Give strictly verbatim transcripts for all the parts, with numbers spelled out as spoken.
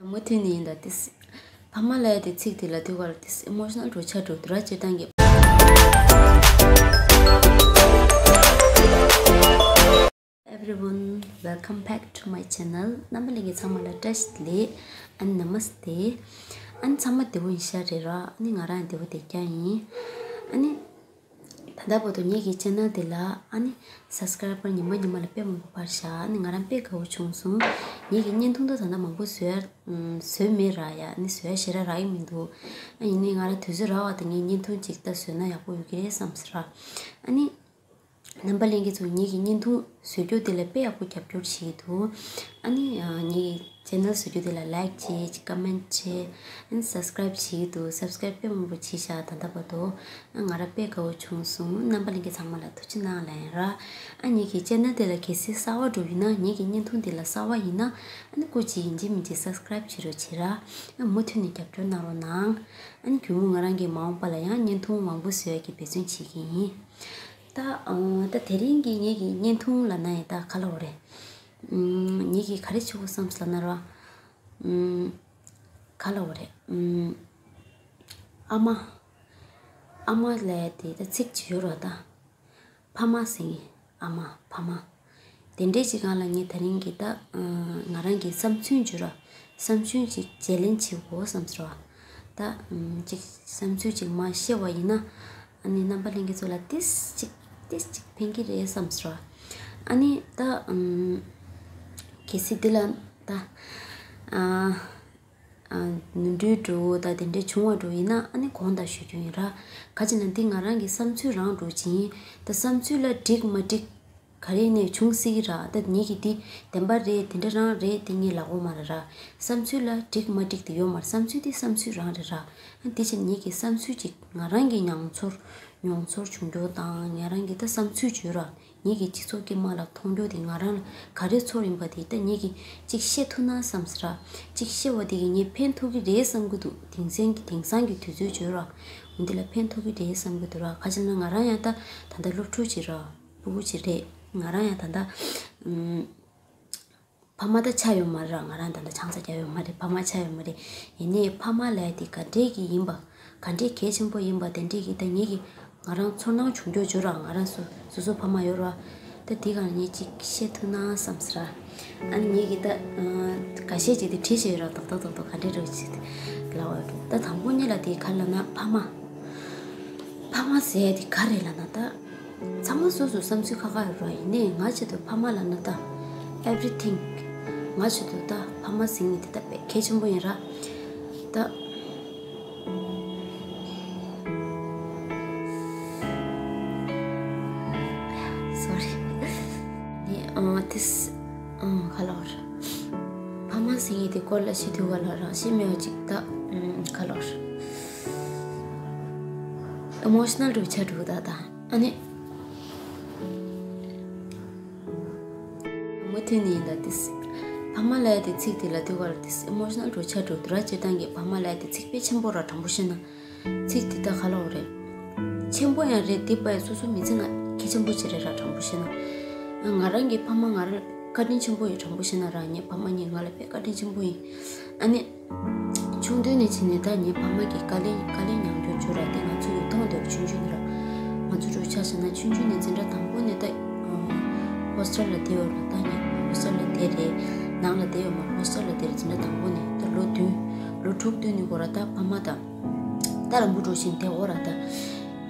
མུ་མཐུད་ནས་ཡིན་ད་ཏིས། ཕ་མ་ལབ་ཡ་དེ་ཚིག་དེ་ལབ་དུས་སྐབས་ལ་ཏིས་ཨི་མོ་ཤི་ནལ་འདྲ་ཆགས་འགྲོ་འདུག་ར། སྤྱིར་བཏང་གི། Everyone, welcome back to my channel. རྣམ་པ་ལྷན་རྒྱས་ཚང་མ་ལ་བཀྲ་ཤིས་བདེ་ལེགས། ཨ་ནི་Namaste. ཨ་ནི་ཚང་མ་བདེ་པོ་ཡིན་ཤག་རེད་ར། ཨ་ནི་ང་རང་ཡང་བདེ་པོ་བདེ་རྐྱང་ཡིན། ཨ་ནི། ད་ལྟ་བར་དུ་ངེད་ཀྱི་ཆེ་ནལ་འདི་ལ་ཨ་ནི་སབ་སི་ཀ་རའི་བར་ཉི་མ་ཉི་མ་ལ་དཔེ་མང་པོ་འཕར་ཤག་ཨ་ནི་ང་རང་དཔེ་དགའ་པོ་བྱུང་སོང་། ངེད་ཀྱི་བརྙན་ཐུང་དུ་ད་ལྟ་མང་པོ་བཟོས་ཡ་བཟོས་མེད་ར། ཡ་ཨ་ནི་བཟོས་ཡ་ཞེ་དྲག་རག་གི་མི་འདུག་ཨ་ཡིན་ནའི་ང་རང་དུས་ཚོད་རག་པ་དང་ངས་བརྙན་ཐུང་ཅིག་ད་བཟོས་ན་ཡག་པོ་ཡོད་ཀྱི་རེད་བསམ་སོང་ར། ཨ་ནི། རྣམ་པ་ལྷན་རྒྱས་ཚོ་ངེད་ཀྱི་བརྙན་ཐུང་བཟོ་རྒྱུ་དེ་ལ་དཔེ་ཡག་པོ་རྒྱབ་སྐྱོར་བྱེད་ཀྱི་འདུག་ཨ་ནི་ངེད་ཀྱི་ཆེ་ནལ་བཟོ་རྒྱུ་དེ་ལ་ལའིག་བྱེད་ཅིག་ཀ་མེན་བྱེད། ཨ་ནི་སབ་སི་ཀ་རའིབ་བྱེད་ཀྱི་འདུག་སབ་སི་ཀ་རའིབ་དཔེ་མང་པོ་བྱེད་ཤག་ད་ལྟ་བར་དུ། ཨ་ང་རང་དཔེ་དགའ་པོ་བྱུང་སོང་། རྣམ་པ་ལྷན་རྒྱས་ཚང་མ་ལ་ཐུགས་རྗེ་གནང་ལབ་ཡིན་ར། ཨ་ངེད་ཀྱི་ཆེ་ནལ་དེ་ལ་གལ་སྲིད་གསར་པ་འགྲོ་ཡིན་ན། ངེད་ཀྱི་བརྙན་ཐུང་དེ་ལ་གསར་པ་ཡིན་ན། ཨ་ནི་སྐུ་མཁྱེན་ཡིན་གཅིག་མིན་གཅིག་སབ་སི་ཀ་རའིབ་བྱེད་རོགས་བྱེད་ར། ཨ་མུ་མཐུད་ནས་རྒྱབ་སྐྱོར་གནང་རོགས་གནང་། ཨ་ནི་གུས་མོ་ང་རང་གིས་མ་འོངས་པ་ལ་ཡང་བརྙན་ཐུང་མང་པོ་བཟོ་ཡ་གི་འབད་བརྩོན་བྱེད་ཀྱི་ཡིན། ད་ཨ་ད་དེ་རིང་གི་ངེད་ཀྱི་བརྙན་ཐུང་ལབ་ན་ཡང་ད་ག་ལབ་དགོས་རེད། ཨུམ། ངེད་ཀྱིས་ག་རེ་བྱེད་དགོས་བསམ་སོང་ལབ་ན་ར། ཨུམ། ག་ལབ་དགོས་རེད། ཨུམ། ཨ་མ། ཨ་མ་ལབ་ཡ་དེ་ད་ཚིག་ཅིག་ཡོད་ར་ད། ཕ་མ་ཟེར་མཁན། ཨ་མ་ཕ་མ། དེ་འདྲའི་ཅིག་སྒང་ལ་ངས་དེ་རིང་གི་ད་ཨ་ང་རང་གི་བསམ་ཚུལ་བརྗོད་ར། བསམ་ཚུལ་ཅིག་བརྗེ་ལེན་བྱེད་དགོས་བསམ་སོང་ར། ད་ཨམ་ཅིག་བསམ་ཚུལ་ཅིག་མར་བཤད་པ་ཡིན་ན། ཨ་ནི་རྣམ་པ་ལྷན་རྒྱས་ཚོ་ལ་ཏིས་ཅིག་ཏིས་ཅིག་ཕན་གྱི་རེད་བསམ་སོང་ར། ཨ་ནི་ད་ཨམ་གལ་སྲིད་འདི་ལ་ད་ཨ། ཨ་ནོར་འཁྲུལ་འདྲ་བོ་དང་དེ་འདྲ་བྱུང་བ་འདྲ་བོ་ཡིན་ན། ཨ་ནི་དགོངས་དག་ཞུ་རྒྱུ་ཡིན་ར། ག་ཅི་ན་འདི་ང་རང་གི་བསམ་ཚུལ་རང་འདྲ་བོ་ཅིག་ཡིན། ད་བསམ་ཚུལ་ལ་འགྲིག་མ་འགྲིག་ག་རེ་ནས་བྱུང་སྲིད་ཀྱི་ར། ད་ངེད་ཀྱིས་འདི་བདེན་པ་རེད་དེ་འདྲ་རང་རེད་དེ་ངས་ལབ་དགོས་མ་རེད་ར། བསམ་ཚུལ་ལ་འགྲིག་མ་འགྲིག་དེ་ཡོད་མ་རེད། བསམ་ཚུལ་དེ་བསམ་ཚུལ་རང་རེད་ར། ཨ་དེ་བཞིན་ངེད་ཀྱི་བསམ་ཚུལ་ཅིག་ང་རང་གི་མྱོང་ཚོར་མྱོང་ཚོར་བྱུང་རྒྱུ་དང་ང་རང་གི་ད་བསམ་ཚུལ་བརྗོད་ར། ངེད་ཀྱི་སྤྱི་ཚོགས་དཀྱིལ་མ་ལ་མཐོང་རྒྱུ་དེ་ང་རང་ལ་ག་རེ་ཚོར་ཡིན་པ་དེ་ད་ངེད་ཀྱིས་གཅིག་བཤད་ཐུབ་ན་བསམ་ཟེར་ར། གཅིག་བཤད་པ་དེ་གིས་ངས་ཕན་ཐོགས་ཀྱི་རེད་བསམ་གྱི་འདུག་དེང་སང་གི་དེང་སང་གི་དུས་ཚོད་བརྗོད་ར། འོ་འདི་ལ་ཕན་ཐོགས་ཀྱི་རེད་བསམ་གྱི་འདུག་ར། ག་ཅི་ན་ང་རང་ཡང་ད་ད་ལྟ་སློབ་ཕྲུག་ཅིག་ར། ཕྲུ་གུ་ཅིག་རེད། ང་རང་ཡང་ད་ལྟ་ཨུམ། ཕ་མ་ད་ཆགས་ཡོད་མ་རེད་ར། ང་རང་ད་ལྟ་ཆང་ས་རྒྱག་ཡོད་མ་རེད། ཕ་མ་ཆགས་ཡོད་མ་རེད། ཡིན་ནའི་ཕ་མ་ལབ་ཡ་དེ་ག་འདྲས་ཀྱི་ཡིན་པ། ག་འདྲས་གལ་ཆེན་པོ་ཡིན་པ་དེ་འདྲས་ཀྱི་ད་ངེད་ཀྱི་ང་རང་ཚོར་སྣང་བྱུང་རྒྱུ་བརྗོད་ར། ང་རང་སོ་སོ་སོ་ཕ་མ་ཡོད་ར། ད་དེ་ག་ངས་ཅིག་བཤད་ཐུབ་ན་བསམ་ཟེར་ར། ཨ་ནི་ངེད་ཀྱི་ད་ཨ་འགའ་ཤས་ཅིག་དེ་བྲིས་བཞག་ཡོད་ར། རྡོག་རྡོག་རྡོག་རྡོག་ག་འདྲས་རེད་ཅིག་ལབ་པ་ཡོད་ར། ད་དང་པོ་ཉིད་ལ་དེ་ག་ལབ་ན་ཕ་མ། ཕ་མ་ཟེར་ཡ་དེ་ག་རེད་ལབ་ན་ད། ཚང་མ་སོ་སོའི་བསམ་ཚུལ་ཁ་ཁ་ཡོད་ར། ཡིན་ནའི་ང་ཆེད་དུ་ཕ་མ་ལབ་ན་ད། Everything. ང་ཆེད་དུ་ད་ཕ་མ་ཟེར་མཁན་དེ་ད་དཔེ་གལ་ཆེན་པོ་ཡིན་ར། ད། Sorry. ནི་ཨ་དེས་ཨ་ག་ལབ་ར། ཕ་མ་ཟེར་མཁན་དེ་སྐོར་ལ་བཤད་དུས་ག་ལབ་ར། བཤད་མེད་པ་ཅིག་ད་ཨ་ག་ལབ་ར། ཨི་མོ་ཤི་ནལ་འདྲ་བོ་ཆགས་འགྲོ་གི་ད་ད། ཨ་ནི། མུ་མཐུད་ནས་ཡིན་ད་ཏིས། ཕ་མ་ལབ་ཡ་དེ་ཚིག་དེ་ལབ་དུས་སྐབས་ལ་ཏིས་ཨི་མོ་ཤི་ནལ་འདྲ་བོ་ཆགས་འགྲོ་གི་འདུག་ར། སྤྱིར་བཏང་གི་ཕ་མ་ལབ་ཡ་དེ་ཚིག་དཔེ་ཆེན་པོ་ར། དྲང་པོ་བཤད་ན། ཚིག་དེ་ད་ག་ལབ་དགོས་རེད། ཆེན་པོ་ཡང་རེད། དེ་པའི་སོ་སོ་མི་ཚེ་ནང་གལ་ཆེན་པོ་ཅིག་རེད་ར། དྲང་པོ་བཤད་ན། ང་རང་གི་ཕ་མ་ང་རང་བཀའ་དྲིན་ཆེན་པོ་ཡིན། དྲང་པོ་བཤད་ན་ར། ངའི་ཕ་མ་གཉིས་ང་ལ་དཔེ་བཀའ་དྲིན་ཆེན་པོ་ཡིན། ཨ་ནི། ཆུང་དུས་ནས་བྱས་ནས་ད་ངའི་ཕ་མ་གིས་དཀའ་ལས་དཀའ་ལས་མྱངས་རྒྱུ་བརྗོད་ར། དེ་ང་ཚོ་ཡི་མཐོང་འདུག་ཆུང་ཆུང་ནས་ར། ང་ཚོ་འདྲ་བོ་ཆ་བཞག་ན་ཆུང་ཆུང་ནས་འཛིན་གྲྭ་དང་པོ་ནས་ད་ཧོ་སི་ཊེལ་ལ་བསྡད་ཡོད་ར། ད་ངས་ཧོ་སི་ཊེལ་ལ་བསྡད་རེད། ནང་ལ་བསྡད་ཡོད་མ་རེད། ཧོ་སི་ཊེལ་ལ་བསྡད་རེད། འཛིན་གྲྭ་དང་པོ་ནས་ད་ལོ་བདུན། ལོ་དྲུག་བདུན་ནས་འགོ་ར་ད་ཕ་མ་དང་། ད་རང་བུ་འགྲོ་བཞིན་དེ་འོ་ར་ད། དེ་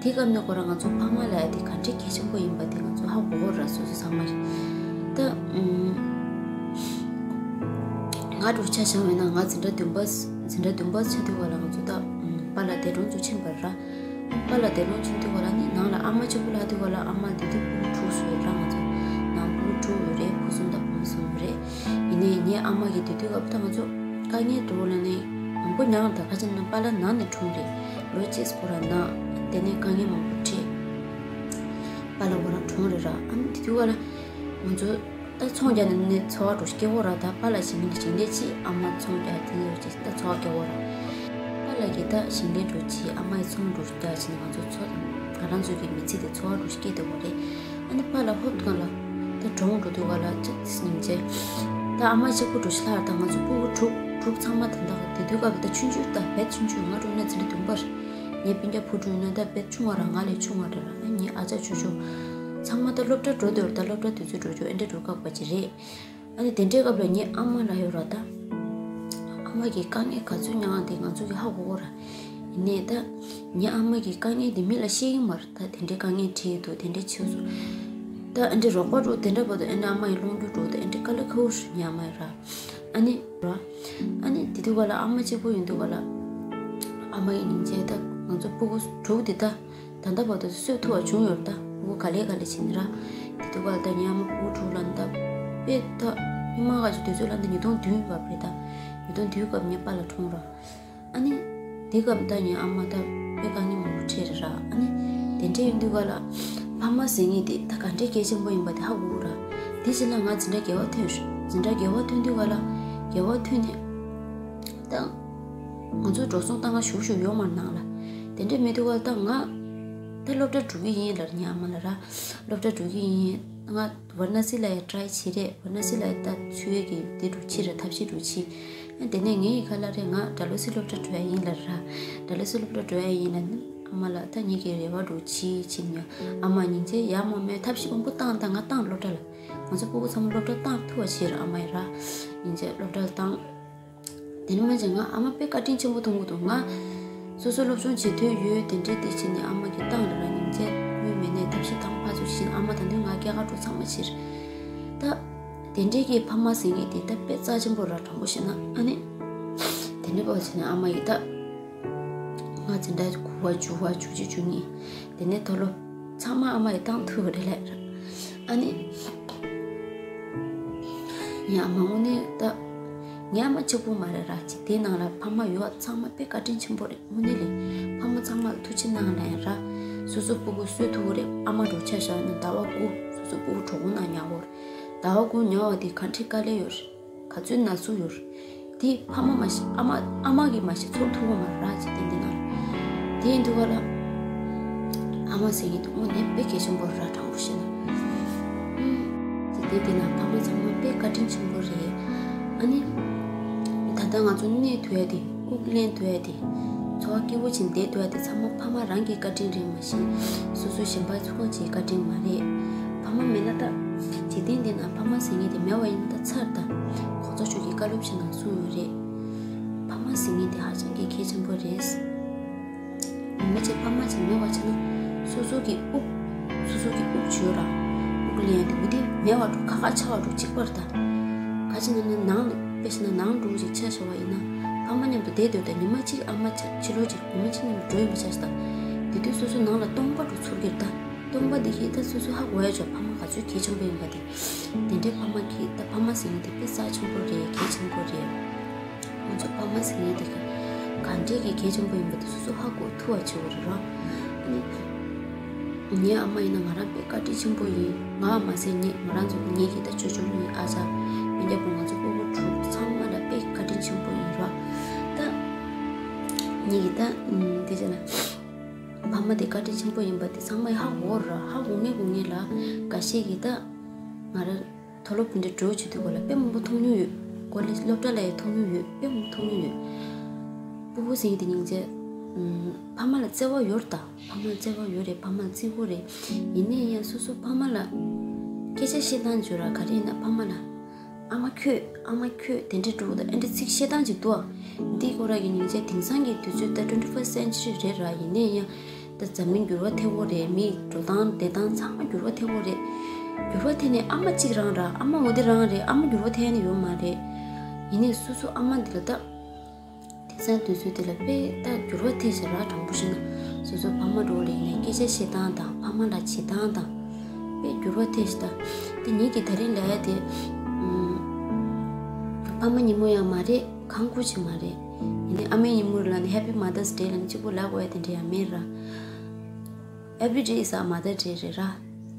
སྐབས་ནས་ཁོ་རང་ང་ཚོ་ཕ་མ་ལབ་ཡ་དེ་ག་འདྲའི་གལ་ཆེན་པོ་ཡིན་པ་དེ་ང་ཚོ་ཧ་གོ་གོ་ར། སོ་སོ་ཚང་མ་རེད་ད། ཨུམ། ང་འདྲ་བོ་ཆ་བཞག་པ་ཡིན་ན་ང་འཛིན་གྲྭ་བདུན་པ་འཛིན་གྲྭ་བདུན་པ་ཆགས་དུས་སྐབས་ལ་ང་ཚོ་ད་ཨུམ་པཱ་ལགས་འདས་གྲོངས་ཚུར་ཕྱིན་པ་རེད་ར། པཱ་ལགས་འདས་གྲོངས་ཕྱིན་དུས་སྐབས་ལ་ནི་ནང་ལ་ཨ་མ་གཅིག་པུ་ལྷག་དུས་སྐབས་ལ་ཨ་མ་འདས་དུས་ཕྲུ་གུ་དྲུག་བཟོས་ཡོད་ར། ང་ཚོ་ནང་ཕྲུ་གུ་དྲུག་ཡོད་རེད། ཕྲུ་གུ་གསུམ་དང་བུ་མོ་གསུམ་ཡོད་རེད། ཡིན་ནའི་ངའི་ཨ་མ་གིས་དེ་དུས་སྐབས་ད་ང་ཚོ་དཀའ་ངལ་འདྲ་བོ་ལ་ནི་མང་པོ་མྱངས་རེད། ད་ག་ཅི་ན་པཱ་ལགས་ན་ནས་གྲོངས་རེད། ལོ་གཅིག་ཁོ་རང་ན། དེ་ནས་དཀའ་ངལ་མང་པོ་འཕྲད། པཱ་ལགས་ཁོ་རང་གྲོངས་རེད་ར། ཨ་ནི་དེ་དུས་སྐབས་ལ་ང་ཚོ་ད་ཚོང་རྒྱག་ནས་ནི་འཚོ་བ་འདྲ་བོ་སྐྱེལ་གོ་ར། ད་པཱ་ལགས་ཞིང་ལས་ཞིང་ལས་བྱེད། ཨ་མ་ཚོང་རྒྱག་དེ་འདྲ་བྱེད། ད་འཚོ་བ་སྐྱེལ་གོ་ར། པཱ་ལགས་ཀྱིས་ད་ཞིང་ལས་འདྲ་བོ་བྱེད། ཨ་མ་ཡིས་ཚོང་འདྲ་བོ་རྒྱག་བྱས་ནས་ང་ཚོ་འཚོ་ང་རང་ཚོ་གི་མི་ཚེ་དེ་འཚོ་བ་འདྲ་བོ་སྐྱེལ་བསྡད་ཡོད་རེད། ཨ་ནི་པཱ་ལགས་ཧོབ་ཏེ་གང་ལ་ད་གྲོངས་འགྲོ་དུས་སྐབས་ལ་ཅི་སྙིང་རྗེ། ད་ཨ་མ་གཅིག་པུ་འདྲ་བོ་ཞིག་ལྷག་ད་ང་ཚོ་ཕྲུ་གུ་དྲུག་ དྲུག་ཚང་མ་ད་ལྟ་དེ་དུས་སྐབས་ད་ཆུང་ཆུང་ད་བེད་ཆུང་ཆུང་ང་དྲུག་ནས་འཛིན་གྲྭ་བདུན་པར་ངའི་སྤུན་ཀྱག་བུ་དྲུག་ཡིན་ན་ད་བེད་ཆུང་བ་ར་ང་ལས་ཆུང་བ་འདྲ་ར་ཨ་ངའི་ཨ་ཅག་ཆུང་ཆུང་ཚང་མ་ད་སློབ་གྲྭ་འགྲོ་འདོད་ར་ད་སློབ་གྲྭ་དུས་ཚོད་འགྲོ་ཆོག་ཨེ་འདྲ་འགྲོ་སྐབས་པ་ཅིག་རེད། ཨ་ནི་དེ་འདྲའི་སྐབས་ལ་ངའི་ཨ་མ་ལ་ཡོད་ར་ད། ཨ་མ་གིས་དཀའ་ངལ་ག་ཚོད་མྱངས་དེ་ང་ཚོ་གིས་ཧ་གོ་གོ་ར། ཡིན་ནའི་ད། ངའི་ཨ་མ་གིས་དཀའ་ངལ་དེ་མི་ལ་བཤད་ཀྱི་མ་རེད་ད་དེ་འདྲའི་དཀའ་ངལ་འཕྲད་ཀྱི་འདུག་དེ་འདྲའི་བྱས་སོང་། ད་ཨ་འདྲའི་རོགས་པ་འགྲོ་དེ་འདྲ་བར་དུ་ཨ་འདྲའི་ཨ་མ་ཡི་སློང་རྒྱུ་འགྲོ་དེ་ཨ་འདྲའི་དཀའ་ལས་ཁག་པོ་རེད་ངའི་ཨ་མ་ཡི་ར། ཨ་ནི་ར། ཨ་ནི་དེ་དུས་ག་ལ་ཨ་མ་གཅིག་པུ་ཡིན་དུས་ག་ལ། ཨ་མ་ཡི་སྙིང་རྗེ་ད་ང་ཚོ་སྤུ་གུ་དྲུག་དེ་ད། ད་ལྟ་བར་དུ་གསོས་ཐུབ་པ་བྱུང་ཡོད་ད། ཨོ་ག་ལེ་ག་ལེ་བྱས་ནས་ར། དེ་དུས་སྐབས་ལ་ད་ངའི་ཨ་མ་སྤུ་གུ་དྲུག་ལ་ད་དཔེ་ད་ཉི་མ་ག་ཅིག་དུས་ཚོད་ལ་ད་ཉིས་སྟོང་བདུན་བར་རེད་ད། ཉིས་སྟོང་བདུན་སྐབས་ངའི་པཱ་ལགས་གྲོངས་ར། ཨ་ནི། དེ་སྐབས་ད་ངའི་ཨ་མ་ད་དཔེ་དཀའ་ངལ་མང་པོ་འཕྲད་རེད་ར་ཨ་ནི། དེ་འདྲ་ཡིན་དུས་ག་ལ། ཕ་མ་ཟེར་མཁན་དེ་ད་ག་འདྲའི་གལ་ཆེན་པོ་ཡིན་པ་དེ་ཧ་གོ་གི་ར། དེ་རྗེས་ལ་ང་འཛིན་གྲྭ་བརྒྱད་པ་ཐོན་རེད་འཛིན་གྲྭ་བརྒྱད་པ་ཐོན་དུས་ག་ལ། བརྒྱད་པ་ཐོན་ནས། ད། ང་ཚོ་འགྲོ་སོང་ད་ང་ཞུ་ཞུ་ཡོད་མ་ནང་ལ། དེ་འདྲ་མེད་དུས་ག་ལ་ད་ང་། ད་སློབ་གྲྭ་འགྲོ་གི་ཡིན་ལབ་ངའི་ཨ་མ་ལ་ར། སློབ་གྲྭ་འགྲོ་གི་ཡིན། ང་ཝ་ར་ཎ་སི་ལ་ཡ་ཊ་རའི་བྱེད་རེད་ཝ་ར་ཎ་སི་ལ་ཡ་ད་ཚུད་ཡས་ཀྱི་དེ་འགྲོ་ཕྱིར་ར་ཐབས་ཤེས་འགྲོ་ཕྱིར། ཨ་དེ་ནས་ངའི་ཡི་ཁ་ལ་རེད་ང་ཌལ་ཧོ་སི་སློབ་གྲྭ་འགྲོ་ཡ་ཡིན་ལབ་ར། ཌལ་ཧོ་སི་སློབ་གྲྭ་འགྲོ་ཡ་ཡིན་ལབ་ནི་ཨ་མ་ལ་ད་ངེད་ཀྱི་རེ་བ་འགྲོ་ཕྱིར་ཕྱིན་ཡ། ཨ་མ་སྙིང་རྗེ་ཡ་མ་མེད་ཐབས་ཤེས་མང་པོ་བཏང་ད་ང་བཏང་སློབ་གྲྭ་ལ། ང་ཚོ་སྤུ་གུ་ཚང་མ་སློབ་གྲྭ་བཏང་ཐུབ་པ་བྱེད་ར་ཨ་མ་ཡི་ར། སྙིང་རྗེ་སློབ་གྲྭ་ལ་བཏང་། དེ་ནས་མ་བྱས་ང་ཨ་མ་དཔེ་བཀའ་དྲིན་ཆེན་པོ་མཐོང་གི་འདུག་ང་། སོ་སོ་སློབ་སྦྱོང་བྱེད་འདོད་ཡོད་དེ་འདྲའི་དེ་བྱས་ནས་ཨ་མ་གིས་བཏང་རེད་ར་སྙིང་རྗེ་དངུལ་མེད་ནས་ཐབས་ཤེས་བཏང་ཕར་ཚུར་བྱས་ནས་ཨ་མ་ད་དུང་ང་སྐྱེལ་ག་འགྲོ་ཚང་མ་བྱས་རེད། ད། དེ་འདྲའི་གི་ཕ་མ་ཟེར་མཁན་དེ་ད་དཔེ་རྩ་ཆེན་པོ་ར་དྲང་པོ་བཤད་ན་ཨ་ནི། དེ་འདྲའི་པ་བྱས་ནས་ཨ་མ་ཡིས་ད། ང་འཛིན་གྲྭ་དགུ་པ་བཅུ་པ་བཅུ་གཅིག་བཅུ་གཉིས། དེ་ནས་མཐོ་སློབ་ཚང་མ་ཨ་མ་ཡིས་བཏང་ཐུབ་རེད་ལབ་ར། ཨ་ནི། ངའི་ཨ་མ་དངོས་གནས་ད། ངའི་ཨ་མ་གཅིག་པུ་མ་རེད་ར་འཇིག་རྟེན་ནང་ལ་ཕ་མ་ཡོད་ཚང་མ་དཔེ་བཀའ་དྲིན་ཆེན་པོ་རེད་དངོས་གནས་ལས། ཕ་མ་ཚང་མ་ལ་ཐུགས་རྗེ་གནང་ལབ་ཡ་ར། སོ་སོ་སྤུ་གུ་གསོ་ཐུབ་ཀྱི་རེད་ཨ་མ་འགྲོ་ཆ་བཞག་ན་ཟླ་བ་དགུ་སོ་སོ་སྤུ་གུ་གྲོད་ཁོག་ནང་ཉལ་དགོས་རེད། ཟླ་བ་དགུ་ཉལ་བ་དེ་ག་འདྲའི་དཀའ་ལས་ཡོད་རེད། ག་ཚོད་ན་ཟུག་ཡོད་རེད། དེ་ཕ་མ་མ་ཤེས་ཨ་མ་ཨ་མ་གིས་མ་ཤེས་ཚོར་ཐུབ་ཀྱི་མ་རེད་ར་འཇིག་རྟེན་འདི་ནང་ལ། དེ་ཡིན་དུས་ག་ལ། ཨ་མ་ཟེར་མཁན་དེ་དངོས་གནས་དཔེ་གལ་ཆེན་པོ་རེད་དྲང་པོ་བཤད་ན། ཨུམ། དེ་དེ་དེ་ན་ཕ་མ་ཚང་མ་དཔེ་བཀའ་དྲིན་ཆེན་པོ་རེད། ཨ་ནི། ད་ལྟ་ང་ཚོ་གནས་ཐུབ་ཡ་དེ་དབུགས་ལེན་ཐུབ་ཡ་དེ། འཚོ་བ་སྐྱིད་པོ་བྱས་བསྡད་ཐུབ་ཡ་དེ་ཚང་མ་ཕ་མ་རང་གི་བཀའ་དྲིན་རེད་མ་གཞི། སོ་སོ་གཞན་པ་ཚོ་གང་ཅིའི་བཀའ་དྲིན་མ་རེད། ཕ་མ་མེད་ན་ད། འཇིག་རྟེན་འདི་ན་ཕ་མ་ཟེར་མཁན་དེ་མེད་པ་ཡིན་ན་ད་ཚར་ད། གོང་ས་མཆོག་གིས་བཀའ་སློབ་ཞིག་ནང་གསུངས་ཡོད་རེད། ཕ་མ་ཟེར་མཁན་དེ་ཧ་ཅང་གི་གལ་ཆེན་པོ་རེད། ཡིན་ནའི་ཅིག་ཕ་མ་ཅིག་མེད་པ་བྱས་ན། སོ་སོ་གི་དབུགས། སོ་སོ་གི་དབུགས་བྱོས་ར། དབུགས་ལེན་ཡ་དེ་འོ་དེ་མེད་པ་འགྲོ་ཁ་ཁ་ཆག་པ་འགྲོ་གཅིག་པར་ད། ག་ཅི་ན་ན་ནང་ལ་དཔེ་བྱས་ན་ནང་འགྲོ་ཅིག་ཆ་བཞག་པ་ཡིན་ན། ཕ་མ་མཉམ་དུ་བསྡད་སྡོད་ད་ཉི་མ་གཅིག་ཨ་མ་ཆ་ཕྱི་ལོགས་ཅིག་ཉི་མ་གཅིག་མཉམ་དུ་འགྲོ་ཡོང་བ་ཆ་ཞིག་ད། དེ་དུས་སོ་སོ་ནང་ལ་སྟོང་པ་འགྲོ་ཚོར་གྱི་རེད་ད། སྟོང་པ་དེ་གིས་ད་སོ་སོ་ཧ་གོ་ཡ་ཆོག་ཕ་མ་ག་ཚོད་གལ་ཆེན་པོ་ཡིན་པ་དེ། དེ་འདྲའི་ཕ་མ་གིས་ད་ཕ་མ་ཟེར་མཁན་དེ་དཔེ་རྩ་ཆེན་པོ་རེད་གལ་ཆེན་པོ་རེད། ང་ཚོ་ཕ་མ་ཟེར་མཁན་དེ་ག་འདྲས་ཀྱི་གལ་ཆེན་པོ་ཡིན་པ་དེ་སོ་སོ་ཧ་གོ་ཐུབ་པ་བྱེད་དགོས་རེད་ར། ཨ་ནི། ངའི་ཨ་མ་ཡིན་ན་ང་རང་དཔེ་བཀའ་དྲིན་ཆེན་པོ་ཡིན་ང་མ་ཟད་ངས་ང་རང་ཚོ་ངེད་ཀྱི་ད་ཅོ་ཅོ་ལོ་ཡིན་ཨ་ཅག་སྤུན་ཀྱག་པོ་ང་ཚོ་སྤུ་གུ་དྲུག་ཚང་མ་ལ་དཔེ་བཀའ་དྲིན་ཆེན་པོ་ཡིན་ར། ད། ངེད་ཀྱི་ད་དེ་བྱས་ན། ཕ་མ་དེ་བཀའ་དྲིན་ཆེན་པོ་ཡིན་པ་དེ་ཚང་མས་ཧ་གོ་ར་ཧ་གོ་ངེས་གོ་ངེས་ལ་འགའ་ཤས་ཀྱིས་ད། ང་རང་མཐོ་སློབ་དེ་འདྲ་འགྲོ་བྱེད་དུས་སྐོར་ལ་དཔེ་མང་པོ་མཐོང་མྱོང་ཡོད། ཀོ་ལེཇ་སློབ་གྲྭ་ལ་ཡང་མཐོང་མྱོང་ཡོད་དཔེ་མང་པོ་མཐོང་མྱོང་ཡོད། སྤུ་གུ་ཟེར་མཁན་དེ་སྙིང་རྗེ། ཕ་མ་ལ་བརྩེ་བ་ཡོད་རེད་ད། ཕ་མ་ལ་བརྩེ་བ་ཡོད་རེད་ཕ་མ་ལ་བརྩི་བོ་རེད། ཡིན་ནའི་ཡང་སོ་སོ་ཕ་མ་ལ། སྐད་ཆ་བཤད་སྟངས་བརྗོད་ར་ག་རེ་ཡིན་ན་ཕ་མ་ལ། ཨ་མ་ཁྱོད་ཨ་མ་ཁྱོད་དེ་འདྲ་འགྲོ་གི་འདུག་ཨེ་འདྲ་ཚིག་བཤད་སྟངས་ཅིག་འདུག་ཨ། འདི་ཁོ་ར་གི་སྙིང་རྗེ་དེང་སང་གི་དུས་ཚོད་ད་twenty first century་རེད་ར་ཡིན་ནའི་ཡང་། ད་འཛམ་གླིང་འགྱུར་བ་ཐེབས་པོ་རེད། མིའི་འགྲོ་སྟངས་བསྡད་སྟངས་ཚང་མ་འགྱུར་བ་ཐེབས་པོ་རེད། འགྱུར་བ་ཐེབས་ནས་ཨ་མ་གཅིག་རང་ར་ཨ་མ་འོ་དེ་རང་རེད་ཨ་མ་འགྱུར་བ་ཐེབས་ནི་ཡོད་མ་རེད། ཡིན་ནའི་སོ་སོ་ཨ་མ་འདི་ལ་ད། དེང་སང་དུས་ཚོད་འདི་ལ་དཔེ་ད་འགྱུར་བ་ཐེབས་ཤག་ར་དྲང་པོ་བཤད་ན་སོ་སོ་ཕ་མ་འགྲོ་ལ་ཡིན་ནའི་སྐད་ཆ་བཤད་སྟངས་དང་ཕ་མ་ལ་བྱེད་སྟངས་དང་དཔེ་འགྱུར་བ་ཐེབས་ཤག་ད། དེ་ངེད་ཀྱི་ད་རིང་ལབ་ཡ་དེ། ཕ་མ་ཉིན་མོ་ཡང་མ་རེད་གང་དགོས་ཅིག་མ་རེད། ཡིན་ནའི་ཨ་མའི་ཉིན་མོ་ལ་ནི་Happy Mother's Day་ལ་ནི་གཅིག་པུ་ལབ་དགོས་ཡ་དེ་འདྲ་ཡང་མེད་ར། Every day is a Mother Day་རེད་ར།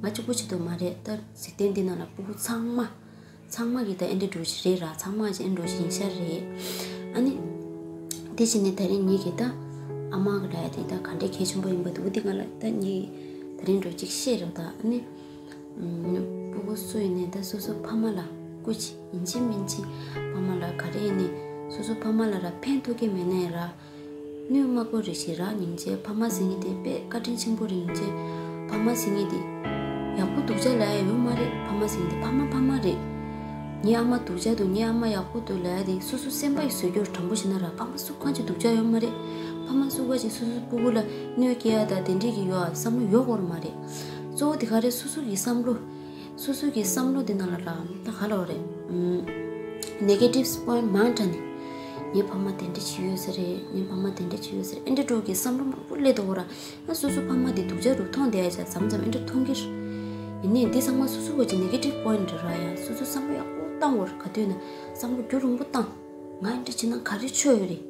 ང་གཅིག་པུ་བྱེད་དོ་མ་རེད་ད་འཇིག་རྟེན་འདི་ནང་ལ་སྤུ་གུ་ཚང་མ། ཚང་མ་གི་ད་ཨེ་འདྲ་འགྲོ་བཞིན་རེད་ར་ཚང་མ་ཅིག་ཨེ་འདྲ་བཞིན་ཤར་རེད། ཨ་ནི། དེ་བཞིན་ནི་ད་རིང་ངེད་ཀྱི་ད། ཨ་མ་གི་ལ་ཡ་དེ་ད་ག་འདྲའི་གལ་ཆེན་པོ་ཡིན་པ་འདུག་དེ་ག་ལ་ད་ངེད་ད་རིང་འགྲོ་གཅིག་བཤད་རོགས་ད་ཨ་ནི། སྤུ་གུ་སུ་ཡིན་ནའི་ད་སོ་སོ་ཕ་མ་ལ་སྐུ་མཁྱེན་ཡིན་གཅིག་མིན་གཅིག་ཕ་མ་ལ་ག་རེ་ཡིན་ནའི་ སོ་སོ་ཕ་མ་ལ་ར་ཕན་ཐོགས་ཀྱི་མེད་ནའི་ར། གནོད་མ་དགོས་རེ་ཞིག་ར། སྙིང་རྗེ། ཕ་མ་ཟེར་མཁན་དེ་དཔེ་བཀའ་དྲིན་ཆེན་པོ་རེད། སྙིང་རྗེ། ཕ་མ་ཟེར་མཁན་དེ་ཡག་པོ་སྡུག་ཅག་ལབ་ཡ་ཡོད་མ་རེད། ཕ་མ་ཟེར་མཁན་དེ་ཕ་མ་ཕ་མ་རེད། ངའི་ཨ་མ་སྡུག་ཅག་འདུག་ངའི་ཨ་མ་ཡག་པོ་འདུག་ལབ་ཡ་དེ་སོ་སོ་སེམས་པ་ཡིས་བཟོས་རྒྱུར་དྲང་པོ་བཤད་ན་ར། ཕ་མ་སུ་གང་ཅིག་སྡུག་ཅག་ཡོད་མ་རེད། ཕ་མ་སུ་གང་ཅིག་སོ་སོའི་སྤུ་གུ་ལ་གནོད་སྐྱེལ་ཡ་དང་དེ་འདྲས་ཀྱི་ཡོ་བསམ་བློ་ཡོད་དགོས་མ་རེད། གཙོ་བོ་དེ་ག་རེད། སོ་སོ་གི་བསམ་བློ། སོ་སོ་གི་བསམ་བློ་དེ་ནང་ལ་ར་ད་ག་ལབ་དགོས་རེད། ཨམ། ནེ་གེ་ཊིབ་པོ་ཡིན་ཊི་མང་དྲགས་ནས། ངའི་ཕ་མ་དེ་འདྲས་བྱས་ཡོད་ས་རེད། ངའི་ཕ་མ་དེ་འདྲས་བྱས་ཡོད་ས་རེད། ཨེ་འདྲས་འདྲ་བོ་གི་བསམ་བློ་མང་པོ་སླེབས་འདུག་གོ་ར། ང་སོ་སོ་ཕ་མ་དེ་སྡུག་ཅག་རུ་མཐོང་བསྡད་ཡ་ཅག་མཚམས་མཚམས་ཨེ་འདྲས་མཐོང་གི་རེད། ཡིན་ནའི་འདི་ཚང་མ་སོ་སོ་གི་ནེ་གེ་ཊིབ་པོ་ཡིན་ཊི་རེད་ར། ཡ་སོ་སོ་བསམ་བློ་ཡག་པོ་བཏང་དགོས་རེད། ག་དུས་ན་བསམ་བློ་རྒྱུ་རིང་པོ་བཏང་། ང་འདི་འདྲ་བྱས་ན་ག་རེ་ཆོག་ཡོད་རེད།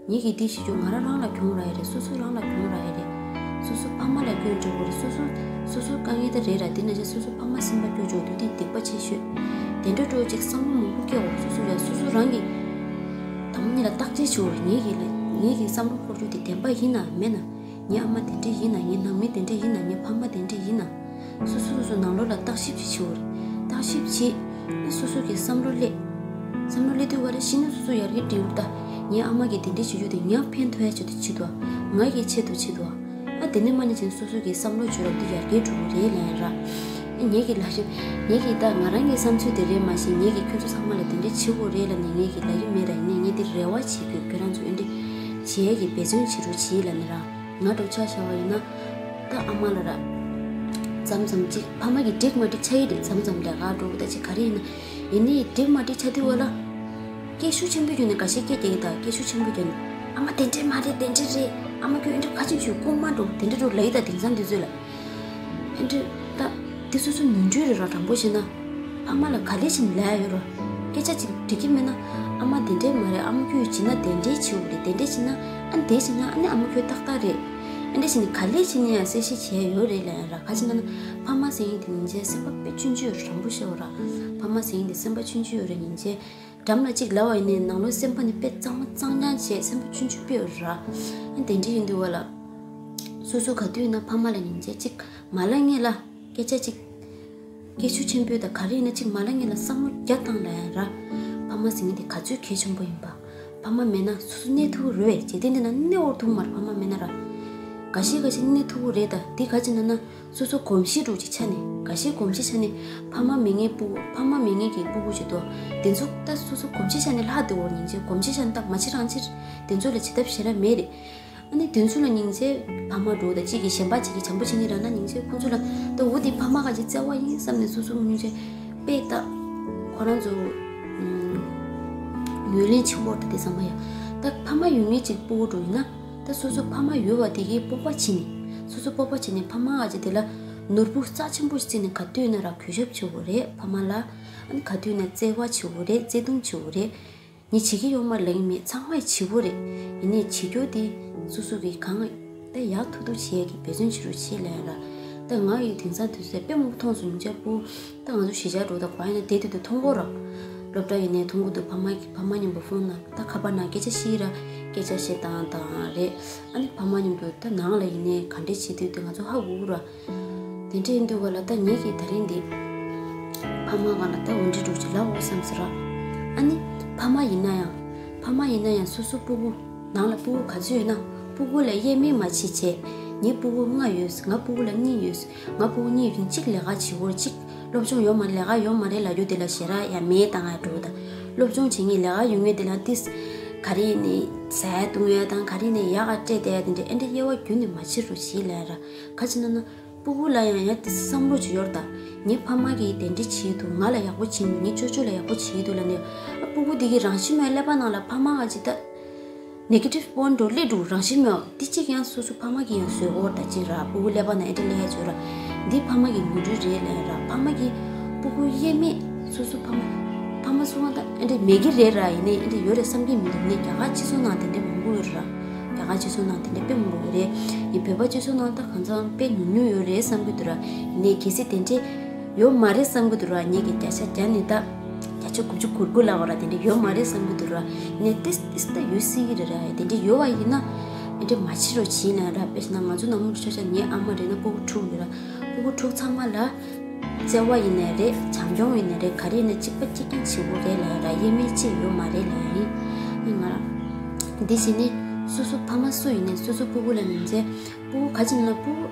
ངེད་ཀྱིས་འདི་བྱེད་རྒྱུ་ང་རང་རང་ལ་གྱོང་རག་ཡོད་རེད། སོ་སོ་རང་ལ་གྱོང་རག་ཡོད་རེད། སོ་སོ་ཕ་མ་ལ་སྐྱོན་འགྲོ་གི་རེད། སོ་སོ། སོ་སོ་དཀའ་ངལ་ད་རེད་ར། དེ་ན་ཆ་སོ་སོ་ཕ་མ་སེམས་པ་སྐྱོ་ཆོག་འདུག་དེ་སྡིག་པ་ཆེ་ཤོས། དེ་འདྲ་འདྲ་བོ་ཅིག་བསམ་བློ་མང་པོ་སྐྱེ་འོ། སོ་སོ་ལ་སོ་སོ་རང་གི། དང་པོ་ཉིད་ལ་བརྟག་དཔྱད་བྱེད་འོ། ངེད་ཀྱི་ལ་ངེད་ཀྱི་བསམ་བློ་འཁོར་རྒྱུ་དེ་བདེན་པ་ཡིན་ན་མེད་ན། ངའི་ཨ་མ་དེ་འདྲ་ཡིན་ན། ངའི་ནང་མི་དེ་འདྲ་ཡིན་ན། ངའི་ཕ་མ་དེ་འདྲ་ཡིན་ན། སོ་སོ་སོ་སོ་ནང་ལོགས་ལ་བརྟག་ཞིབ་ཅིག་བྱེད་འོ་རེད། བརྟག་ཞིབ་བྱེད། ཨ་སོ་སོ་གི་བསམ་བློ་སླེབས། བསམ་བློ་སླེབས་དུས་བ་ལ་གཞི་ནས་སོ་སོ་ཡར་རྒྱས་འགྲོ་འོ་ད། ངའི་ཨ་མ་གིས་དེ་འདྲ་བྱེད་རྒྱུ་དེ་ངར་ཕན་ཐོགས་ཡ་ཆེད་དུ་བྱེད་འདུག་ང་གི་ཆེད་དུ་བྱེད་འདུག་ཨ་དེ་ནས་མ་ནས་ཅན་སོ་སོ་གི་བསམ་བློ་བྱོས་རོགས་འདི་ཡར་རྒྱས་འགྲོ་གི་རེད་ལབ་ཡ་ར། ཨ་ངེད་ཀྱི་ལབ་རིམ། ངེད་ཀྱི་ད་ང་རང་གི་བསམ་ཚུལ་དེ་རེད་མ་གཞི་ངེད་ཀྱི་ཁྱོད་ཚོ་ཚང་མ་ལ་དེ་འདྲ་བྱེད་དགོས་རེད་ལབ་ནས་ངེད་ཀྱི་ལབ་ཀྱི་མེད་ར། ཡིན་ནའི་ངས་འདི་རེ་བ་བྱེད་དགོས། ཁྱོད་རང་ཚོ་ཨེ་འདྲ་བྱེད་ཡ་གི་འབད་བརྩོན་བྱེད་རོགས་བྱེད་ལབ་ནས་ར། ང་འདྲ་ཆ་བཞག་པ་ཡིན་ན། ད་ཨ་མ་ལ་ར། མཚམས་མཚམས་ཅིག་ཕ་མ་གི་འགྲིག་མ་འགྲིག་ཆགས་ཡི་རེད། མཚམས་མཚམས་ལས་ཀ་འགྲོ་གི་ད་ཅིག་ག་རེ་ཡིན་ན། ཡིན་ནའི་འགྲིག་མ་འགྲིག་ཆགས་དུས་བ་ལ། སྐད་ཤུགས་ཆེན་པོའི་རྒྱུ་ནས་འགའ་ཤས་སྐད་རྒྱག་གི་ད་སྐད་ཤུགས་ཆེན་པོའི་རྒྱུ་ནས། ཨ་མ་དེ་འདྲས་མ་རེད། དེ་འདྲས་རེད། ཨ་མ་ཁྱོད་ཨེ་འདྲ་ཁ་ཆེམས་ཞུ་ཁུངས་མ་འགྲོ་དེ་འདྲས་འགྲོ་ལ་ཡི་ད་དེང་སང་དུས་ཚོད་ལ། ཨེ་འདྲ་ད། དེ་སོ་སོ་ནོར་འཁྲུལ་རེད་ར། དྲང་པོ་བཤད་ན། ཕ་མ་ལ་ག་ལེ་བྱས་ནས་ལབ་ཡ་ཡོད་ར། སྐད་ཆ་ཅིག་འགྲིག་གི་མེད་ན། ཨ་མ་དེ་འདྲས་མ་རེད། ཨ་མ་ཁྱོད་བྱས་ན་དེ་འདྲས་བྱེད་འོ་རེད། དེ་འདྲས་བྱས་ན། ཨ་འདྲས་བྱས་ན་ཨ་ནི་ཨ་མ་ཁྱོད་ཏག་ཏག་རེད། ཨ་འདྲས་བྱས་ནས་ག་ལེ་བྱས་ནས་ཡང་གསལ་བཤད་བྱས་ཡོད་རེད་ལབ་ཡ་ར། ག་ཅི་ན་ན་ཕ་མ་ཟེར་མཁན་དེ་ཉིན་མཚན་སེམས་པ་དཔེ་ཆུང་ཆུང་ཡོད་ར། དྲང་པོ་བཤད་འོ་ར། ཕ་མ་ཟེར་མཁན་དེ་སེམས་པ་ཆུང་ཆུང་ཡོད་རེད། ཉིན་མཚན་འགྲམ་ལ་ཅིག་ལབ་པ་ཡིན་ནའི་ནང་ལོགས་སེམས་པ་ནི་དཔེ་གཙང་མ་གཙང་རྐྱང་བྱས་སེམས་པ་ཆུང་ཆུང་དཔེ་ཡོད་ར། ཨ་དེ་འདྲས་ཡིན་དུས་བ་ལ། སོ་སོ་ག་དུས་ཡིན་ན་ཕ་མ་ལ་ཉིན་མཚན་ཅིག་མ་ལབ་སྔོན་ལ། སྐད་ཆ་ཅིག་སྐད་ཤུགས་ཆེན་པོས་དང་ག་རེ་ཡིན་ན་ཅིག་མ་ལབ་སྔོན་ལ་བསམ་བློ་རྒྱག་བཏང་ལབ་ཡ་ར། ཕ་མ་ཟེར་མཁན་དེ་ག་ཚོད་གལ་ཆེན་པོ་ཡིན་པ། ཕ་མ་མེད་ན་སོ་སོ་གནས་ཐུབ་ཀྱི་རེད་བས། འཇིག་རྟེན་འདི་ན་གནས་འོར་ཐུབ་མ་རེད། ཕ་མ་མེད་ན་ར། འགའ་ཤས་འགའ་ཤས་གནས་ཐུབ་ཀྱི་རེད། ད་འདི་ག་ཅི་ན་ན་སོ་སོ་གོམས་གཤིས་འདྲ་ཅིག་ཆ་ནས། འགའ་ཤས་གོམས་གཤིས་ཆ་ནས་ཕ་མ་མེད་མཁན་སྤུ་གུ། ཕ་མ་མེད་མཁན་གྱི་སྤུ་གུ་ཅིག་འདུག་དེ་ཚོ་ད་སོ་སོ་གོམས་གཤིས་ཆ་ནས་ལྷག་བསྡད་འོ། ཉིན་མཚན་གོམས་གཤིས་ཆ་ནས་ད་མ་བྱེད་རང་བྱེད། དེ་ཚོ་ལ་བྱེད་ཐབས་གཞན་ར་མེད་རེད། ཨ་ནི་དེ་ཚོ་ལ་སྙིང་རྗེ་ཕ་མ་འདྲ་ད་ཅིག་གིས་གཞན་པ་ཅིག་གིས་བྱམས་པོ་བྱེད་ཀྱི་རེད་ན་སྙིང་རྗེ་ཁོང་ཚོ་ལ་ད་འོ་དེ་ཕ་མ་ག་ཅིག་བརྩེ་བ་ཡིན་བསམ་ནས་སོ་སོ་སྙིང་རྗེ་དཔེ་ད་ཁོ་རང་ཚོ་ཨུམ་ངོས་ལེན་བྱེད་འོ། ད་དེ་བསམ་པ་ཡ་ད་ཕ་མ་ཡོད་མཁན་ཅིག་སྤུ་གུ་འདྲ་ཡིན་ན་ད་སོ་སོ་ཕ་མ་ཡོད་པ་དེ་གིས་སྤོབས་པ་བྱིན་ནས། སོ་སོ་སྤོབས་པ་བྱིན་ནས་ཕ་མ་ག་ཅིག་དེ་ལ་ནོར་བུ་རྩ་ཆེན་པོ་ཞིག་བརྩིས་ནས་ག་དུས་ཡིན་ན་ར་གུས་ཞབས་བྱེད་འོ་རེད་ཕ་མ་ལ། ཨ་ནི་ག་དུས་ཡིན་ན་བརྩེ་བ་བྱེད་འོ་རེད། བརྩེ་དུང་བྱེད་འོ་རེད། ངས་བྱེད་ཀྱི་ཡོད་མ་རེད་ལབ་ཀྱི་མེད། ཚང་མས་བྱེད་དགོས་རེད། ཡིན་ནའི་བྱེད་རྒྱུ་དེ་སོ་སོ་གིས་གང་ད་ཡག་ཐུབ་ཐུབ་བྱེད་ཡ་གི་འབད་བརྩོན་བྱེད་རོགས་བྱེད་ལབ་ཡ་ལ། ད་ང་ཡི་དེང་སང་དུས་ཚོད་དཔེ་མང་པོ་མཐོང་སོང་། ཉིན་རྒྱབ་པོ་ད་ང་ཚོ་གཞིས་ཆགས་འགྲོ་ད་ག་ཡིན་ན་དེ་དུས་དུས་མཐོང་གོ་ར། སློབ་གྲྭ་ཡིན་ནའི་མཐོང་གི་འདུག་ཕ་མ་ཕ་མ་མཉམ་པོ་ཧྥོན་ནང་ད་ཁ་པར་ནང་སྐད་ཆ་བཤད་ར། སྐད་ཆ་བཤད་སྟངས་དང་རེད། ཨ་ནི་ཕ་མ་མཉམ་དུ་ད་ནང་ལ་ཡིན་ནའི་ག་འདྲས་བྱེད་དུས་དུས་ང་ཚོ་ཧ་གོ་གི་ར། དེ་འདྲ་ཡིན་དུས་ག་ལ་ད་ངེད་ཀྱིས་ད་རིང་འདི་ཕ་མ་གང་ལ་ད་འོ་འདྲི་འདྲ་ཅིག་ལབ་འོ་བསམ་ཟེར་ར། ཨ་ནི་ཕ་མ་ཡིན་ན་ཡང་། ཕ་མ་ཡིན་ན་ཡང་སོ་སོ་སྤུ་གུ། ནང་ལ་སྤུ་གུ་ག་ཚོད་ཡོད་ན་སྤུ་གུ་ལ་དབྱེ་མེད་མ་བྱེད་བྱས། ངའི་སྤུ་གུ་ལྔ་ཡོད། ང་སྤུ་གུ་ལ་གཉིས་ཡོད། ང་སྤུ་གུ་གཉིས་ཡོད་ཅིག་ལས་ཀ་བྱེད་འོ་གཅིག་སློབ་སྦྱོང་ཡོད་མ་ལས་ཀ་ཡོད་མ་རེད་ལབ་རྒྱུ་དེ་ལ་ཞེ་དྲག་ཡ་མེད་བཏང་ཡ་འགྲོ་ད། སློབ་སྦྱོང་བྱེད་མཁན་ལས་ཀ་ཡོད་མཁན་དེ་ལ་ཏིས་ག་རེ་ནས་ཟ་ཡ་བཏུང་ཡ་དང་ག་རེ་ནས་ཡག་ག་སྤྲད་བསྡད་ཡ་དེ་འདྲ་ཨེ་འདྲ་དབྱེ་བ་ཁྱོན་ནས་མ་བྱེད་རོགས་བྱེད་ལབ་ཡ་ར། ག་ཅི་ན་ན། སྤུ་གུ་ལ་ཡང་ཡང་དེ་བསམ་བློ་ཅིག་ཡོད་རེད་ད། ངའི་ཕ་མ་གིས་དེ་འདྲ་བྱེད་འདུག་ང་ལ་ཡག་པོ་བྱེད་འདུག་ངའི་ཅོ་ཅོ་ལ་ཡག་པོ་བྱེད་འདུག་ལབ་ནས། ཨ་སྤུ་གུ་དེ་གི་རང་བཞིན་མེད་ཀླད་པ་ནང་ལ་ཕ་མ་ག་ཅིག་ད་ནེ་གེ་ཊིབ་པོ་ཡིན་ཊི་འདྲ་སླེབས་འདུག་རང་བཞིན་མེད། དེ་གཅིག་ཡང་སོ་སོ་ཕ་མ་གིས་ཡང་བཟོས་འོ་ད་ཅིག་ར། སྤུ་གུ་ཀླད་པ་ནང་ཨེ་འདྲ་སླེབས་ཡ་ཅིག་ཡོད་ར། འདི་ཕ་མ་གི་ནོར་འཁྲུལ་རེད་ལབ་ཡ་ར། ཕ་མ་གིས་སྤུ་གུ་དབྱེ་མེད་སོ་སོ་ཕ་མ། ཕ་མ་སུ་གང་ད་ཨེ་འདྲ་མེད་ཀྱི་རེད་ར། ཡིན་ནའི་ཨེ་འདྲ་ཡོད་རེད་བསམ་གྱི་མི་འདུག་ངས་རྒྱ་གར་སྤྱི་ཚོགས་ནང་དེ་འདྲ་མང་པོ་ཡོད་རེད་ར། རྒྱ་གར་སྤྱི་ཚོགས་ནང་དེ་འདྲ་དཔེ་མང་པོ་ཡོད་རེད། ངས་བོད་པ་སྤྱི་ཚོགས་ནང་ད་གང་ཚང་དཔེ་ཉུང་ཉུང་ཡོད་རེད་བསམ་གྱི་འདུག་ར། ཡིན་ནའི་གལ་སྲིད་དེ་འདྲས་ཡོད་མ་རེད་བསམ་གྱི་འདུག་ར། ངས་ཀྱི་བརྒྱ་ཆ་བརྒྱ་ནས་ད་བརྒྱ་ཆ་དགུ་བཅུ་གོ་དགུ་ལབ་པ་ར། དེ་འདྲས་ཡོད་མ་རེད་བསམ་གྱི་འདུག་ར། ཡིན་ནའི་ཏིས་ཏིས་ད་ཡོད་སྲིད་ཀྱི་རེད་ར། དེ་འདྲས་ཡོད་པ་ཡིན་ན་ཨེ་འདྲས་མ་བྱེད་རོགས་བྱེད་ན་ར། དཔེ་བྱས་ན་ང་ཚོ་ནང་མི་ཆ་ཆ་ངའི་ཨ་མ་རེད་ན་སྤུ་གུ་དྲུག་ཡོད་ར། སྤུ་གུ་དྲུག་ཚང་མ་ལ་བརྩེ་བ་ཡིན་ནའི་རེད། བྱམས་སྐྱོང་ཡིན་ནའི་རེད། ག་རེ་ཡིན་ན་གཅིག་པ་གཅིག་རྐྱང་བྱེད་དགོས་རེད་ལབ་ཡ་ར། དབྱེ་མེད་ཅིག་ཡོད་མ་རེད་ལབ་ཡ་ཡིན། འདི་བྱས་ནས་སོ་སོ་ཕ་མ་སུ་ཡིན་ནས་སོ་སོ་སྤུ་གུ་ལ་ཉིན་མཚན་སྤུ་གུ་ག་ཅིག་ན་སྤུ་གུ་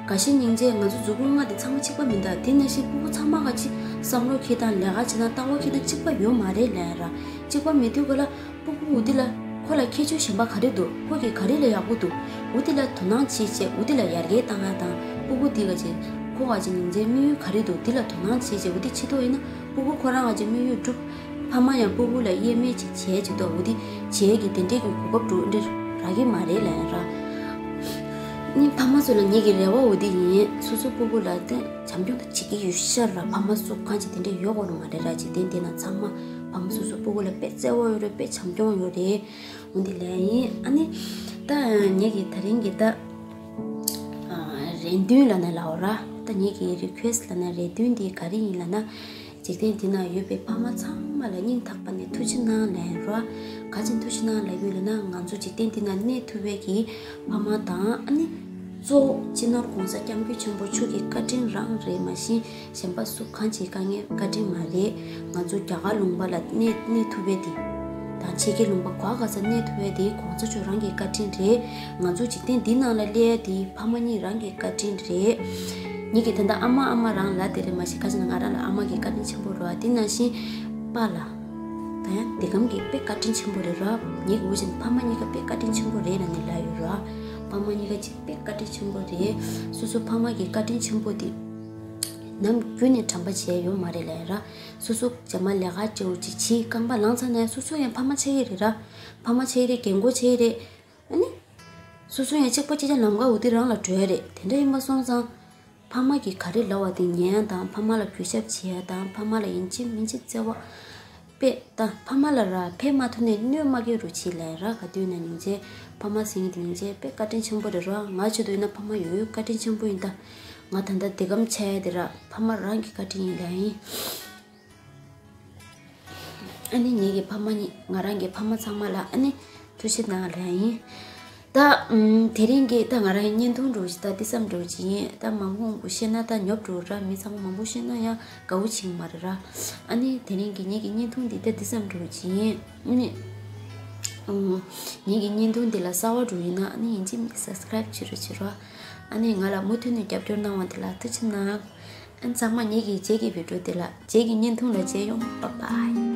ག་ཤེད་སྙིང་རྗེ། ང་ཚོ་གཟུགས་པོ་ལྔ་དེ་ཚང་མ་གཅིག་པ་མིན་ད། དེ་ནང་བཞིན་སྤུ་གུ་ཚང་མ་ག་ཅིག་བསམ་བློ་འཁྱེར་སྟངས་ལས་ཀ་བྱེད་སྟངས་ལྟ་བ་འཁྱེར་སྟངས་གཅིག་པ་ཡོད་མ་རེད་ལབ་ཡ་ར། གཅིག་པ་མེད་དུས་ག་ལ་སྤུ་གུ་འུ་དེ་ལ་ཁོ་ལ་ཁྱད་ཆོས་གཞན་པ་ག་རེ་འདུག་ཁོ་གིས་ག་རེ་ལ་ཡག་པོ་འདུག་འུ་དེ་ལ་དོ་སྣང་བྱེད་བྱས་འུ་དེ་ལ་ཡར་རྒྱས་བཏང་ཡ་དང་སྤུ་གུ་དེ་ག་ཅིག་ཁོ་ག་ཅིག་ཉིན་མཚན་དམིགས་ཡུལ་ག་རེ་འདུག་དེ་ལ་དོ་སྣང་བྱེད་བྱས་འུ་དེ་ཆེ་མཐོ་ཡིན་ན་སྤུ་གུ་ཁོ་རང་ག་ཅིག་དམིགས་ཡུལ་འགྲུབ། ཕ་མ་ཡང་སྤུ་གུ་ལ་དབྱེ་མེད་ཅིག་བྱས་ཅིག་ཏོ་འུ་དེ་བྱས་ཀྱི་དེ་འདྲས་ཀྱི་གོ་སྐབས་འགྲོ་འདྲ་རག་གི་མ་རེད་ལབ་ཡ་ར། ནི་ཕ་མ་ཚོ་ལ་ངེད་ཀྱི་རེ་བ་འུ་དེ་ཡིན། སོ་སོ་སྤུ་གུ་ལ་དེ་བྱམས་སྐྱོང་དང་བྱེད་ཀྱི་ཡོད་ཤ་ར། ཕ་མ་སུ་གང་ཅིག་དེ་འདྲས་ཡོད་གོ་ནོ་མ་རེད་ར། འཇིག་རྟེན་འདི་ན་ཚང་མ་ཕ་མ་སོ་སོ་སྤུ་གུ་ལ་དཔེ་བརྩེ་བ་ཡོད་རེད། དཔེ་བྱམས་སྐྱོང་ཡོད་རེད། འོ་འདི་ལས་ཡིན། ཨ་ནི་ད་ངེད་ཀྱི་ད་རིང་གི་ད་རེ་འདུན་ལབ་ན་ལབ་འོ་ར། ད་ངེད་ཀྱི་རི་ཁུ་ཨེ་སི་ལབ་ན་རེ་འདུན་འདི་ག་རེ་ཡིན་ལབ་ན། འཇིག་རྟེན་འདི་ན་ཡོད་པའི་ཕ་མ་ཚང་མ་ལ་སྙིང་ཐག་པ་ནས་ཐུགས་རྗེ་གནང་ལབ་ཡིན་ར། ག་ཅིག་ཐུགས་རྗེ་གནང་ལབ་ཡོད་ལབ་ན་ང་ཚོ་འཇིག་རྟེན་འདི་ན་གནས་ཐུབ་པའི་གི་ཕ་མ་དང་ཨ་ནི་གཙོ་བོ་སྤྱི་ནོར་གོང་ས་སྐྱབས་མགོན་ཆེན་པོ་མཆོག་གི་བཀའ་དྲིན་རང་རེད། མ་གཞི་གཞན་པ་སུ་གང་ཅིག་དཀའ་ངལ་བཀའ་དྲིན་མ་རེད། ང་ཚོ་རྒྱ་གར་ལུང་པ་ལ་གནས་གནས་ཐུབ་པའི་དེ་དང་ཕྱི་རྒྱལ་ལུང་པ་ག་ག་ས་གནས་ཐུབ་པའི་དེ་གོང་ས་མཆོག་རང་གི་བཀའ་དྲིན་རེད། ང་ཚོ་འཇིག་རྟེན་འདི་ནང་ལ་སླེབས་ཡ་དེ་ཕ་མ་གཉིས་རང་གི་བཀའ་དྲིན་རེད། ངེད་ཀྱི་ད་ལྟ་ཨ་མ་ཨ་མ་རང་ལ་དེ་རེད། མ་གཞི་ག་ཅིག་ན་ང་རང་ལ་ཨ་མ་གི་བཀའ་དྲིན་ཆེན་པོ་རེད་བ། དེ་ནང་བཞིན་པཱ་ལགས་ད་ཡང་འདི་གམ་གི་དཔེ་བཀའ་དྲིན་ཆེན་པོ་རེད་ར། ངེད་ཀྱི་འུ་ཅག་ཕ་མ་གཉིས་ཀ་དཔེ་བཀའ་དྲིན་ཆེན་པོ་རེད་ལབ་ནས་ལབ་ཡོད་ར། ཕ་མ་གཉིས་ཀ་ཅིག་དཔེ་བཀའ་དྲིན་ཆེན་པོ་རེད། སོ་སོ་ཕ་མ་གི་བཀའ་དྲིན་ཆེན་པོ་དེ་ནམ་རྒྱུན་ནས་དྲན་པ་བྱས་ཡོད་མ་རེད་ལབ་ཡ་ར། སོ་སོ་རྗེས་མ་ལས་ཀ་བྱེད་འུ་ཅིག་བྱེད་རྐང་པ་ལངས་ཚར་ནས་སོ་སོ་ཡང་ཕ་མ་ཆགས་ཀྱི་རེད་ར། ཕ་མ་ཆགས་ཀྱི་རེད། རྒན་གོག་ཆགས་ཀྱི་རེད། ཨ་ནི། སོ་སོ་ཡང་གཅིག་པ་གཅིག་རྐྱང་ལམ་ཁ་འུ་དེ་རང་ལ་འགྲོ་ཡ་རེད། དེ་འདྲ་ཡིན་པ་སོང་ཙང་། ཕ་མ་གིས་ག་རེ་ལབ་པ་དེ་ཉན་ཡ་དང་ཕ་མ་ལ་གུས་ཞབས་བྱེད་ཡ་དང་ཕ་མ་ལ་ཡིན་གཅིག་མིན་གཅིག་བརྩེ་བ་དཔེ་དང་ཕ་མ་ལ་ར་ཕན་མ་ཐོགས་ནས་གནོད་མ་སྐྱེལ་རོགས་བྱེད་ལབ་ཡ་ར། ག་དུས་ན་སྙིང་རྗེ། ཕ་མ་ཟེར་མཁན་དེ་སྙིང་རྗེ་དཔེ་བཀའ་དྲིན་ཆེན་པོ་རེད་ར། ང་ཆེད་དུ་ཡིན་ན་ཕ་མ་ཡོད་ཡོད་བཀའ་དྲིན་ཆེན་པོ་ཡིན་ད། ང་ད་ལྟ་འདི་གམ་ཆགས་ཡ་དེ་ར་ཕ་མ་རང་གི་བཀའ་དྲིན་ཡིན་ལབ་ཡ་ཡིན། ཨ་ནི་ངེད་ཀྱི་ཕ་མ་གཉིས་ང་རང་གི་ཕ་མ་ཚང་མ་ལ་ཨ་ནི་ཐུགས་རྗེ་གནང་ལབ་ཡ་ཡིན། ད་ཨམ་དེ་རིང་གི་ད་ང་རང་གི་བརྙན་ཐུང་འདྲ་བོ་ཞིག་ད་འདི་ཙམ་འདྲ་བོ་ཅིག་ཡིན། ད་མང་པོ་མང་པོ་བཤད་ན་ད་ཉོབ་འགྲོ་ར། མི་ཚང་མ་མང་པོ་བཤད་ན་ཡང་དགའ་བོ་བྱེད་ཀྱི་མ་རེད་ར། ཨ་ནི་དེ་རིང་གི་ངེད་ཀྱི་བརྙན་ཐུང་འདི་ད་འདི་ཙམ་འདྲ་བོ་ཅིག་ཡིན། ཨ་ནི་ཨམ་ངེད་ཀྱི་བརྙན་ཐུང་འདི་ལ་གསར་པ་འདྲ་བོ་ཡིན་ན་ཨ་ནི་ཡིན་གཅིག་མིན་གཅིག་སབ་སི་ཀ་རེབ་བྱེད་རོགས་བྱེད་རོགས། ཨ་ནི་ང་ལ་མུ་མཐུད་ནས་རྒྱབ་སྐྱོར་གནང་བ་དེ་ལ་ཐུགས་རྗེ་གནང་། ཨ་ནི་ཚང་མ་ངེད་ཀྱི་རྗེས་ཀྱི་བི་ཌིའོ་དེ་ལ་རྗེས་ཀྱི་བརྙན་ཐུང་ལ་མཇལ་ཡོང་། བཱའི་བཱའི།